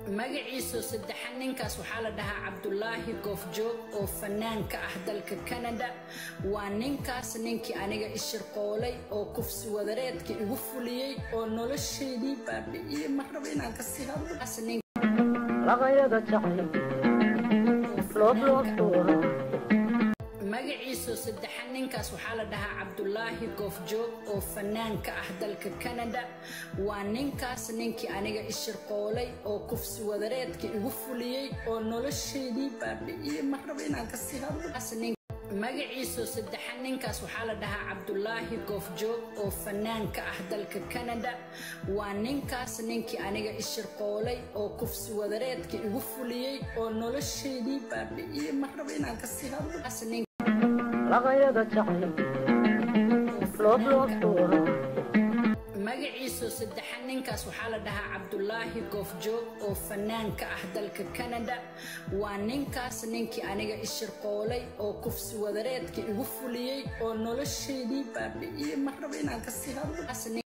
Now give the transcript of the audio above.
Magaciisa saddexan ninkaas waxaa la dhahaa Cabdulaahi Goofjoog oo fanaan ka ah dalka Canada. Waa ninkaas ninkii aniga ishirqoolay oo kufsi wadareedka igu fuliyey oo noloshaydii baabi'iyey. Ma rabo inaan kasii hadlo. Laqayada jacayl loobloobtuura. Magaciisa saddexan ninkaas waxaa la dhahaa Cabdulaahi Goofjoog oo fanaan ka ah dalka Canada. Waa ninkaas ninkii aniga ishirqoolay oo kufsi wadareedka igu fuliyey oo noloshaydii baabi'iyey. Ma rabo inaan kasii hadlo. Magaciisa saddexan ninkaas waxaa la dhahaa Cabdulaahi Goofjoog oo fanaan ka ah dalka Canada. Waa ninkaas ninkii aniga ishirqoolay oo kufsi wadareedka igu fuliyey oo noloshaydii baabi'iyey. Ma rabo inaan kasii hadlo. Laqayada jacayl loobloobtuura. Magaciisa saddexan ninkaas waxaa la dhahaa Cabdulaahi Goofjoog oo fanaan ka ah dalka Canada. Waa ninkaas ninkii aniga ishirqoolay oo kufsi wadareedka igu fuliyey oo noloshaydii baabi'iyey. Ma rabo inaan kasii hadlo.